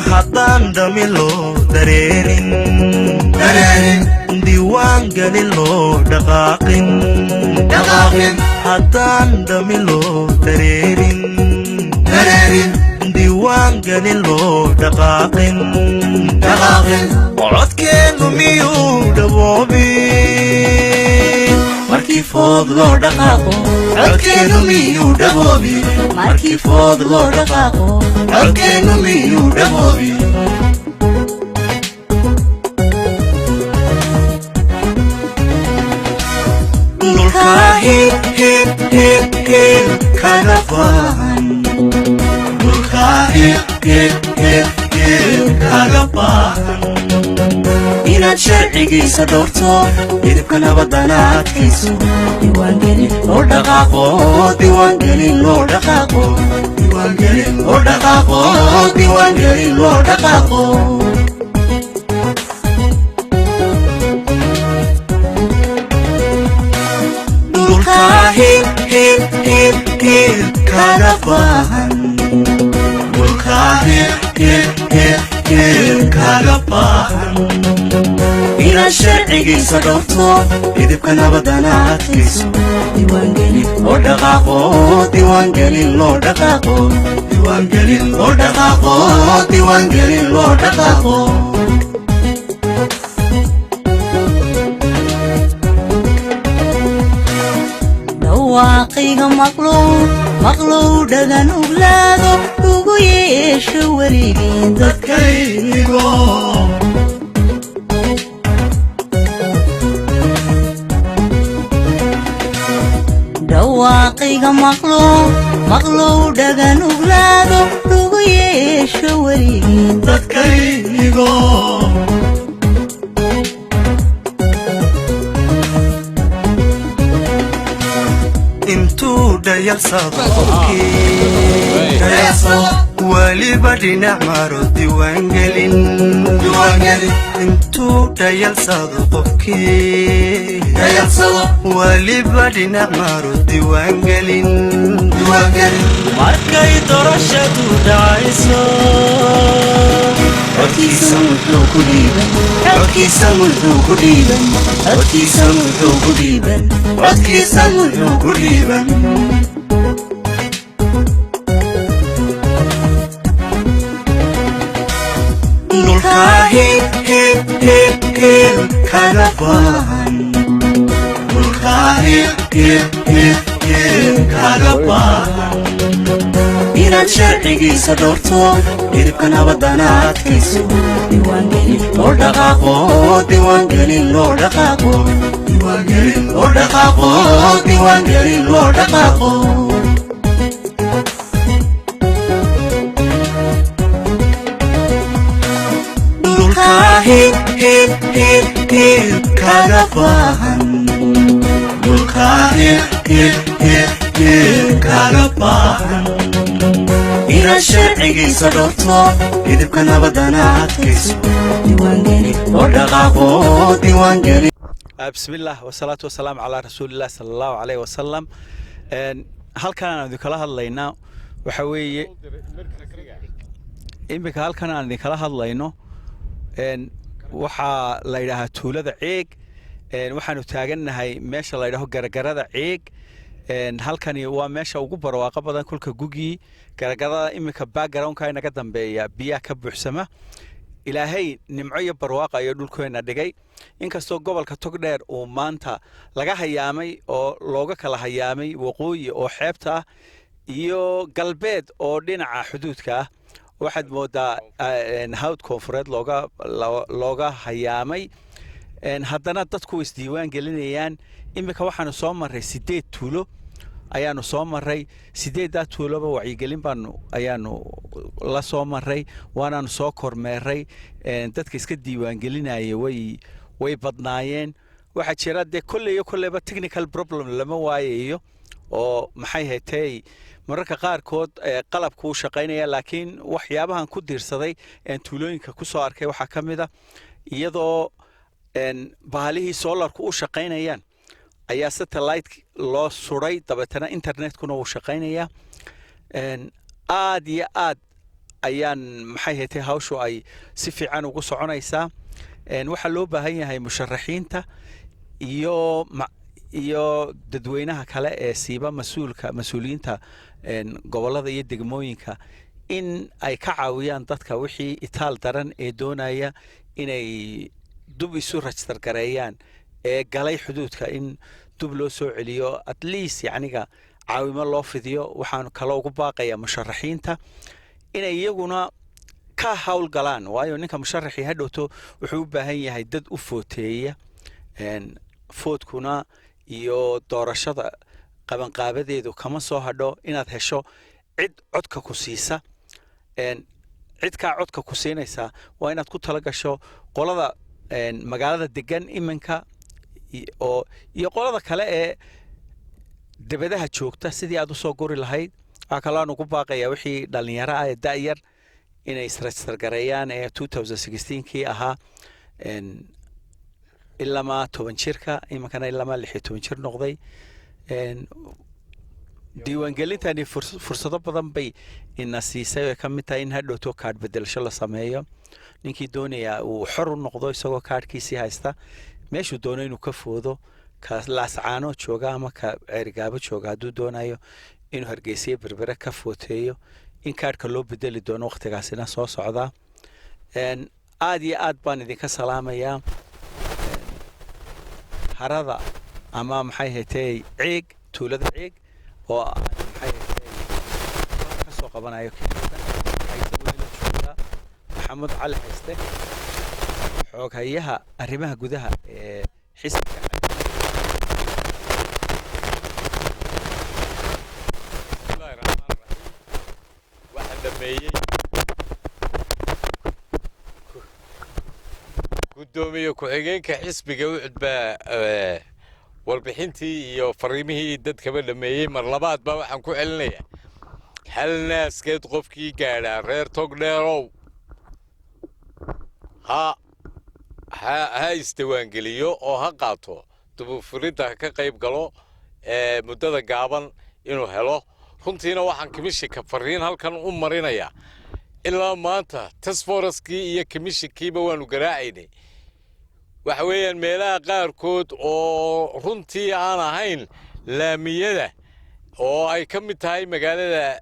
Haddaan dami loo dareerin, diiwaan gelin loo dhaqaaqin. Haddaan dami loo dareerin, diiwaan gelin loo dhaqaaqin, codkeennu miyuu dhaboobi markii food loo dhaqaaqo? Codkeennu miyuu dhaboobi markii food loo dhaqaaqo? Codkeennu miyuu dhaboobi? Dhulkaa hil hil hil hil kaga baahan, dhulkaa hil hil hil hil kaga baahan inaad sharcigiisa dhowrto, midibka nabadana adkayso. Diiwaangelin loo dhaqaaqo, diiwaangelin loo dhaqaaqo, diiwaangelin loo dhaqaaqo, diiwaangelin loo dhaqaaqo. Dhulkaa hil hil hil hil kaga baahan, dhulkaa hil hil hil hil kaga baahan inaad sharcigiisa dhowrto, midibka nabadana adkayso. Diiwaangelin loo dhaqaaqo, diiwaangelin loo dhaqaaqo, diiwaangelin loo dhaqaaqo, diiwaangelin loo dhaqaaqo. Dhawaaqiga maqlow, maqlow, dhagan uglaado ugu yeesho weligiin dadkaygo. Dhawaaqiga maqlow, maqlow, dhagan uglaado ugu yeesho weligiin dadkaygo. Intuu dhayalsado qofkii weliba dhinac maro diiwaangelin, intuu dhayalsado qofkii weliba dhinac maro diiwaangelin, markay dorashadu dhacayso codkiisa muxuu ku dhiiban? Codkiisa muxuu ku dhiiban? Codkiisa muxuu ku dhiiban? Codkiisa muxuu ku dhiiban? Dhulkaa hil hil hil hil kaga baahan, dhulkaa hil hil hil hil kaga baahan inaad sharcigiisa dhowrto, midibka nabadana adkayso. Diiwaangelin loo dhaqaaqo, diiwaangelin loo dhaqaaqo, diiwaangelin loo dhaqaaqo, diiwaangelin loo dhaqaaqo. Dhulkaa hil hil hil hil kaga baahan, dhulkaa hil hil hil hil kaga baahan inaad sharcigiisa dhowrto, midibka nabadana adkayso. Diiwaangelin loo dhaqaaqo, diiwaangelin. Bismillaah wasalaatu wasalaamu calaa rasuulillaah sala Allahu caleyhi wasalam. Halkan aan idinkala hadlaynaa waxa weeye, iminka halkan aan idinkala hadlayno waxaa la yidhaahaa tuulada Ceeg. Waxaanu taagannahay meesha la yidhaaho Garagarada Ceeg. Halkani waa meesha ugu barwaaqo badan kolka gugii. Garagarada iminka backgroundka inaga dambeeya biyaha ka buuxsama. Ilaahay nimco iyo barwaaqa ayaa dhulkeenna dhigay. Inkastoo gobolka Togdheer uu maanta laga hayaamay oo looga kala hayaamay waqooyi oo xeebta ah iyo galbeed oo dhinaca xuduudka ah, waxaad moodaa hawd koonfureed looga hayaamay, haddana dadku way isdiiwaan gelinayaan. Iminka waxaanu soo marray 8 tuulo ayaanu soo marray. 8-daa tuuloba wacyigelin baanu ayaanu la soo marray, waanaanu soo kormeeray. Dadka iska diiwaangelinaya way badnaayeen. Waxaa jira dee kolley iyo kolleyba technical problem lama waayayo, oo maxay haytay, mararka qaarkood qalabku uu shaqaynaya, laakiin waxyaabahan ku diirsaday een tuulooyinka ku soo arkay waxaa ka mid a iyadoo bahalihii solarku u shaqaynayaan ayaa satellite loo suray, dabeetana internetkuna wuu shaqaynayaa. Aad iyo aad Ayaan maxay haytay hawshu ay si fiican ugu soconaysaa. Waxaa loo baahan yahay musharaxiinta iyo dadweynaha kale ee siiba mas-uulka mas-uuliyiinta gobollada iyo degmooyinka in ay ka caawiyaan dadka wixii itaal daran ee doonaya inay dub isu register gareeyaan ee galay xuduudka, in dub loo soo celiyo, at least yacniga caawimo loo fidiyo. Waxaan kaloo ugu baaqayaa musharaxiinta inay iyaguna ka howlgalaan, waayo ninka musharaxii hadhowto wuxuu u baahan yahay dad u footeeya. Foodkuna iyo doorashada qabanqaabadeedu kama soo hadho inaad hesho cid codka ku siisa. Cidkaa codka ku siinaysaa waa inaad ku tala gasho qolada magaalada degan iminka oo iyo qolada kale ee debadaha joogta sidii aad usoo guri lahayd. Waxaa kaloo aan ugu baaqayaa wixii dhallinyaro ah ee da'yar inay is register gareeyaan ee 2016kii ahaa, ilamaa 10 jirka, iminkana ilamaa 16 jir noqday. Diiwaangelintani fursado badan bay ina siisay oo ay ka mid tahay in hadhowto kaadh bedelasho la sameeyo, ninkii doonayaa uu xor u noqdo isagoo kaadhkiisii haysta meeshuu doono inuu ka foodo, ka Laascaano jooga ama ka Ceerigaabo jooga hadduu doonayo inuu Hargeysiyo Berbere ka footeeyo, in kaadhka loo bedeli doono wakhtigaasina soo socdaa. Aad iyo aad baan idinka salaamayaa. Harada ama maxay haytay Ciig, tuulada Ciig oo aan maxay haytay ka soo qabanayo keliyadan, waxaa isaguna la joogaa Maxamed Cali Hayste, xooghayaha arrimaha gudaha ee xisbiga. Bismillahi raxmaani raxiim. Waxaa dhameeyey guddoomiye ku-xigeenka xisbiga UCID baa warbixintii iyo fariimihii dadkaba dhameeyey. Mar labaad baa waxaan ku celinayaa, hal naaskeed qofkii gaadhaa, reer Togdheerow, ha isdiwaangeliyo oo ha qaato dubufuridda, ha ka qayb galo muddada gaaban inuu helo. Runtiina waxaan commissionka fariin halkan u marinayaa, ilaa maanta task forcekii iyo commissionkiiba waanu garaacaynay. Waxa weeyaan meelaha qaarkood oo runtii aan ahayn laamiyada, oo ay ka mid tahay magaalada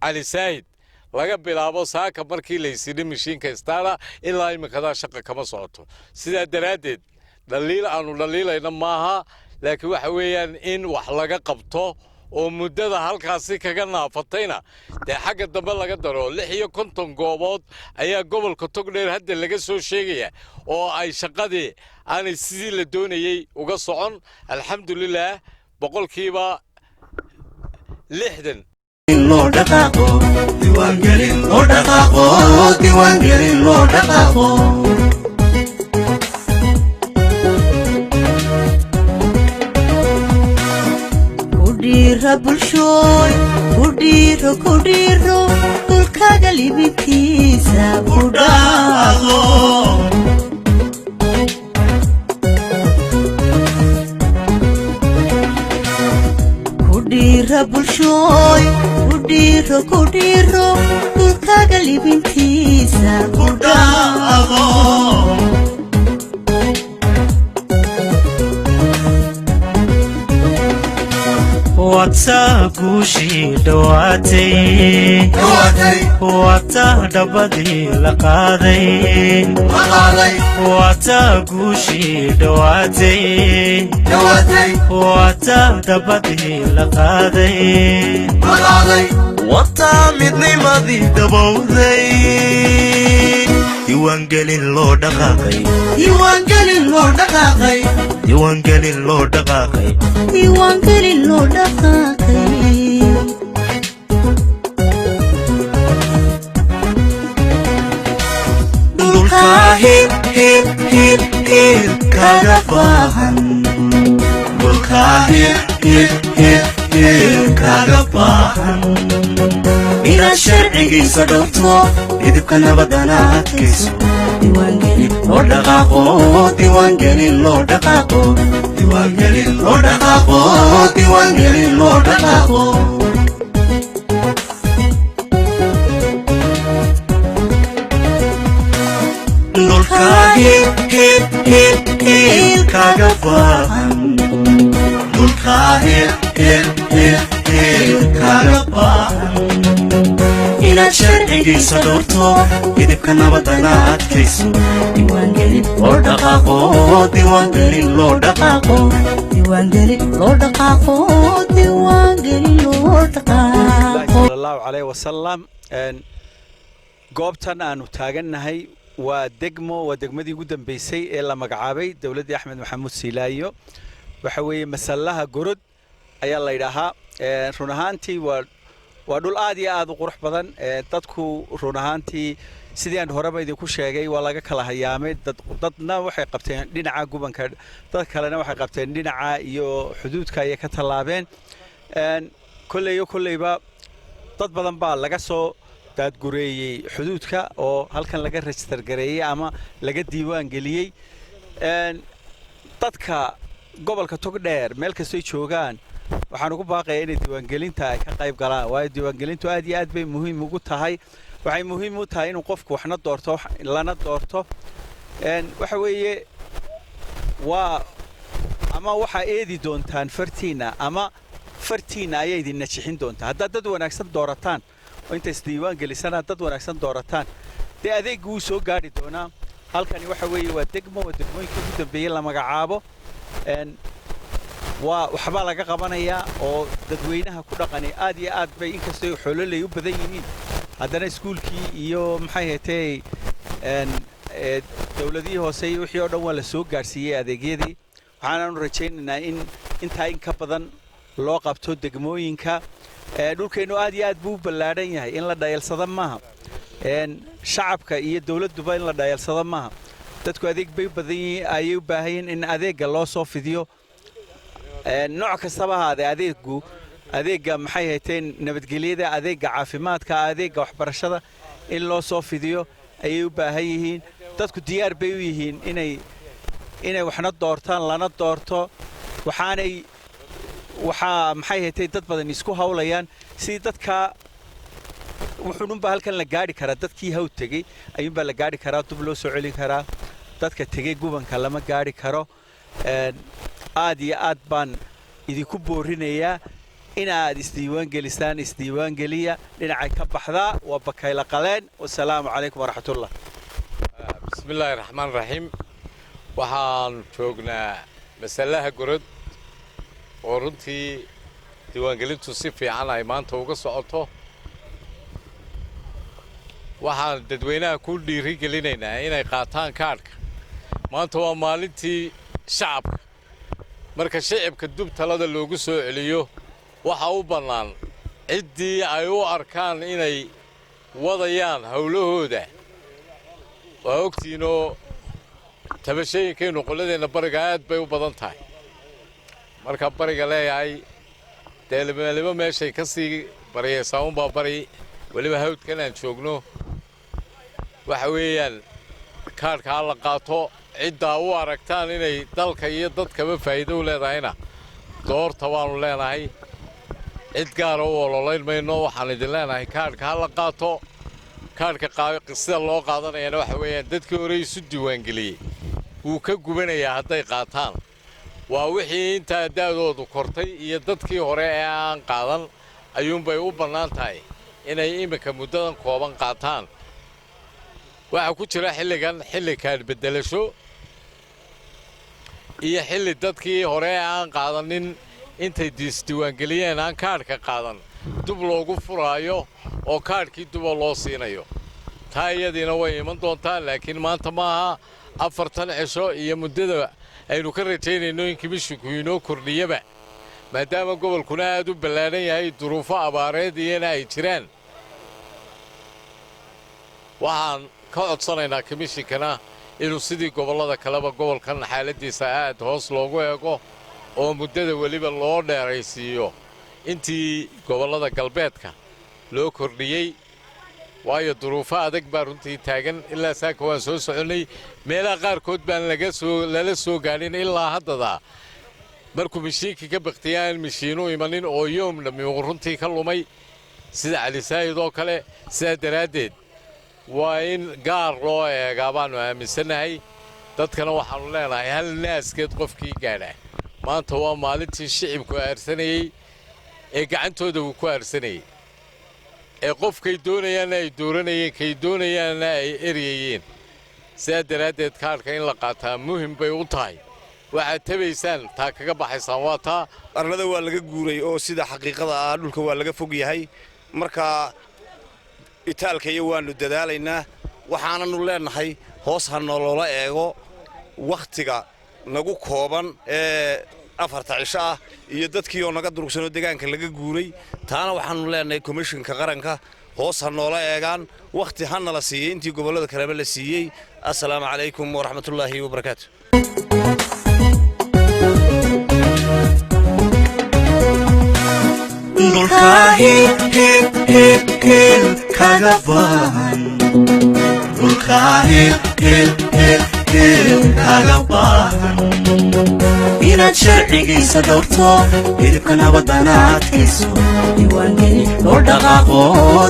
Cali Saahid, laga bilaabo saaka markii la ysidhi mishiinka stara ilaa iminkadaa shaqa kama socoto. Sidaa daraaddeed dhaliil aanu dhaliilayna maaha, laakiin waxa weeyaan in wax laga qabto oo muddada halkaasi kaga naafatayna dee xagga dambe laga daro. 56 goobood ayaa gobolka Togdheer hadda laga soo sheegaya oo ay shaqadii aanay sidii la doonayey uga socon. Alxamdulilaah, 60%. Loo dhaqaaqo diiwaangelin, loo dhaqaaqo diiwaangelin, loo dhaqaaqo. Kudhiira bulshooy, kudhiiro, kudhiiro, dhulkaga libintiisa ku dhaaqo. Kudhiira bulshooy, kudhiiro, kudhiiro, dhulkaga libintiisa ku dhaaqo. Wataa guushii dhowaatay. Dhawaatay. Wataa dhabadii la qaaday. La qaaday. Wataa guushii dhowaatay. Dhawaatay. Wataa dhabadii la qaaday. La qaaday. Wataa midnimadii dhabowday, diiwaangelin loo dhaqaaqay. Diiwaangelin loo dhaqaaqay. Diiwaangelin loo dhaqaaqay. Diiwaangelin loo dhaqaaqay. Dhulka hil hil hil hil kaga baahan, dhulka hil hil hil hil kaga baahan inaad sharcigiisa dhowrto, midibka nabadana adkayso. Diiwaangelin loo dhaqaaqo diiwaangelin, loo dhaqaaqo Diiwaangelin loo dhaqaaqo, diiwaangelin loo dhaqaaqo. Hiil, hiil, hiil, hiil kaaga baahan dhulkaa, hiil, hiil, hiil, hiil kaaga baahan inaad sharcigiisa dhowrto, idibka nabadana adkayso. Diiwaangeli loo dhaqaaqo, diiwaangelin loo dhaqaaqo. Diiwaangeli loo dhaqaaqo, diiwaangeli loo dhaqaaqo. Sala Allahu caleyh wasalam. Goobtan aanu taagannahay waa degmo, waa degmadii ugu dambeysay ee la magacaabay dowladdii Axmed Maxamuud Siilaayo. Waxa weeye Masallaha Gorod ayaa la yidhaahaa. Run ahaantii waa dhul aad iyo aad u qurux badan. Dadku run ahaantii, sidii aan horeba idinku sheegay, waa laga kala hayaamay. Dadna waxay qabteen dhinaca gubanka, dad kalena waxay qabteen dhinaca iyo xuduudka ayay ka tallaabeen. Kolleyo kolleyba dad badan baa laga soo daadgureeyey xuduudka oo halkan laga register gareeyey ama laga diiwaan geliyey. Dadka gobolka Togdheer meel kastoy joogaan waxaan ugu baaqayaa inay diiwaangelinta ay ka qayb galaan, waayo diiwaangelintu aad iyo aad bay muhiim ugu tahay. Waxay muhiim u tahay inuu qofku waxna doorto, lana doorto. Waxa weeye waa ama waxaa eedi doontaan fartiinna ama fartiinna ayaa idin najixin doontaa. Haddaad dad wanaagsan doorataan oo inta isdiiwaan gelisana dad wanaagsan doorataan, dee adeeggu wuu soo gaadhi doonaa. Halkani waxa weeye waa degmo, waa degmooyinka ugu dambeeyey la magacaabo. Waa waxbaa laga qabanayaa oo dadweynaha ku dhaqani aad iyo aad bay, inkastoo ay xoololey u badan yihiin, haddana iskuulkii iyo maxay haytay dowladihii hoose iyo wixii oo dhan waa la soo gaadhsiiyey adeegyadii. Waxaanaanu rajaynaynaa in intaa in ka badan loo qabto degmooyinka. Dhulkeennu aad iyo aad buu u ballaadhan yahay, in la dhayalsado maaha. Shacabka iyo dowladduba in la dhayalsado maaha. Dadku adeeg bay u badan yihiin, ayay u baahan yihiin in adeegga loo soo fidiyo. Nooc kastaba ahaadee adeegu, adeegga maxay hayteen nabadgelyada, adeegga caafimaadka, adeegga waxbarashada in loo soo fidiyo ayay u baahan yihiin. Dadku diyaar bay u yihiin inay waxna doortaan, lana doorto. Waxaanay waxaa maxay haytay dad badan isku hawlayaan sidii dadka wuxuununbaa halkan la gaadhi karaa. Dadkii haw tegey ayuunbaa la gaadhi karaa, dub loo soo celin karaa. Dadka tegey gubanka lama gaadhi karo. Aad iyo aad baan idinku boorinayaa inaad isdiiwaan gelisaan. Isdiiwaan geliya. Dhinacay ka baxdaa waa bakayla qaleen. Wasalaamu calaykum waraxmatullah. Bismi illaahi raxmaan raxiim. Waxaan joognaa Masalaha Gorod oo runtii diiwaangelintu si fiican ay maanta uga socoto. Waxaan dadweynaha ku dhiirigelinaynaa inay qaataan kaadhka. Maanta waa maalintii shacabka. Marka shicibka dub talada loogu soo celiyo, waxa u bannaan ciddii ay u arkaan inay wadayaan howlahooda. Waa ogtiinoo tabashooyinkaynu qolladeenna bariga aad bay u badan tahay. Marka bariga leeyahay, dee liba meeshay ka sii bariyaysaa unbaa bari. Weliba hawdkan aan joogno waxa weeyaan kaadhka ha la qaato. Ciddaa u aragtaan inay dalka iyo dadkaba faa'iido u leedahayna doorta waannu leenahay. Cid gaara u ololayn mayno. Waxaan idin leenahay kaadhka ha la qaato. Kaadhka sida loo qaadanayana waxa weeyaan dadkii hore isu diiwaangeliyey wuu ka gubanayaa hadday qaataan. Waa wixii intaa da'doodu kortay iyo dadkii hore ee aan qaadan ayuunbay u bannaan tahay inay iminka muddadan kooban qaataan. Waxaa ku jira xilligan xilli kaadh beddelasho iyo xilli dadkii hore ee aan qaadanin intay isdiiwaangeliyeen aan kaadhka qaadan dub loogu furaayo oo kaadhkii duba loo siinayo. Taa iyadiina way iman doontaa, laakiin maanta maaha. 4tan cisho iyo muddada aynu ka rajaynayno in kimishinku inoo kordhiyaba, maadaama gobolkuna aad u ballaadhan yahay, duruufo abaareed iyana ay jiraan, waxaan ka codsanaynaa komishinkana inuu sidii gobollada kaleba gobolkan xaaladdiisa aad hoos loogu eego oo muddada weliba loo dheeraysiiyo intii gobollada galbeedka loo kordhiyey, waayo duruufo adag baa runtii taagan. Ilaa saaka waan soo soconnay, meelaha qaarkood baan laga soo lala soo gaadhin ilaa haddada. Markuu mishiinkii ka baktiya aan mishiinu imanin oo yoom dhammi uu runtii ka lumay, sida Cali Saahid oo kale. Sidaa daraaddeed waa in gaar loo eegaa baannu aaminsannahay. Dadkana waxaanu leenahay, hal naaskeed qofkii gaadhaa. Maanta waa maalintii shicibku aarsanayey ee gacantooda uu ku aarsanayey, ee qofkay doonayaanna ay dooranayeen, kay doonayaanna ay eryayeen. Sidaa daraaddeed kaadhka in la qaataa muhim bay u tahay. Waxaad tabaysaan taa kaga baxaysaan waa taa. Arlada waa laga guuray oo sida xaqiiqada ah dhulka waa laga fog yahay. Marka itaalka iyo waannu dadaalaynaa, waxaananu leenahay hoos ha nolola eego wakhtiga nagu kooban ee 4ta cisho ah iyo dadkii oo naga durugsanoo deegaanka laga guuray. Taana waxaannu leenahay komishinka qaranka hoos ha noola eegaan, wakhti ha nala siiyey intii gobollada kaleba la siiyey. Assalaamu calaykum waraxmatullaahi wabarakaatu. Dhulkaa hil hil hil hil kaga baahan, dhulkaa hil hil hil hil kaga baahan inaad sharcigiisa dhowrto, hilibka nabadana adkayso. Diiwaangeli loo dhaqaaqo,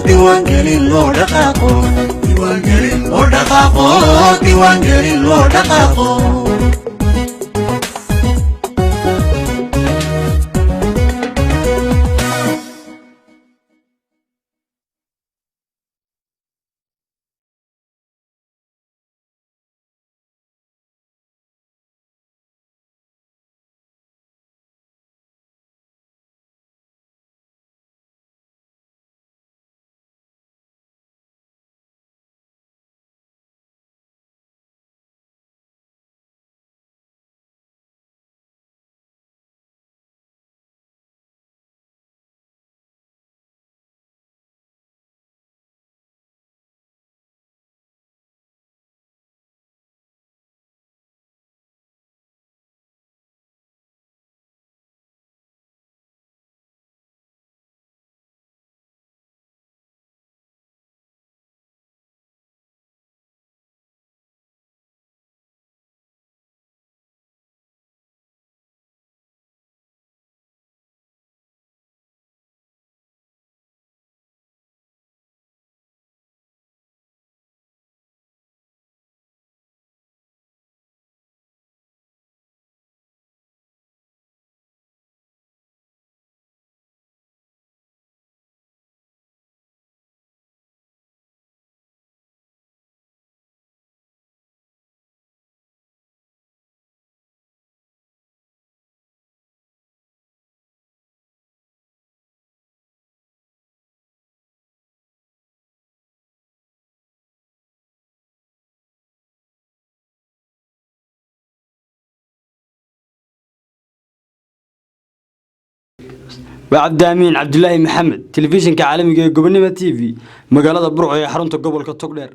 diiwaangelin loo dhaqaaqo, diiwaangelin loo dhaqaaqo, diiwaangelin loo dhaqaaqo. Waa Cabdiamiin Cabdilaahi Maxamed, telefishinka caalamiga ee Gobonimo TV, magaalada Burco ee xarunta gobolka Togdheer.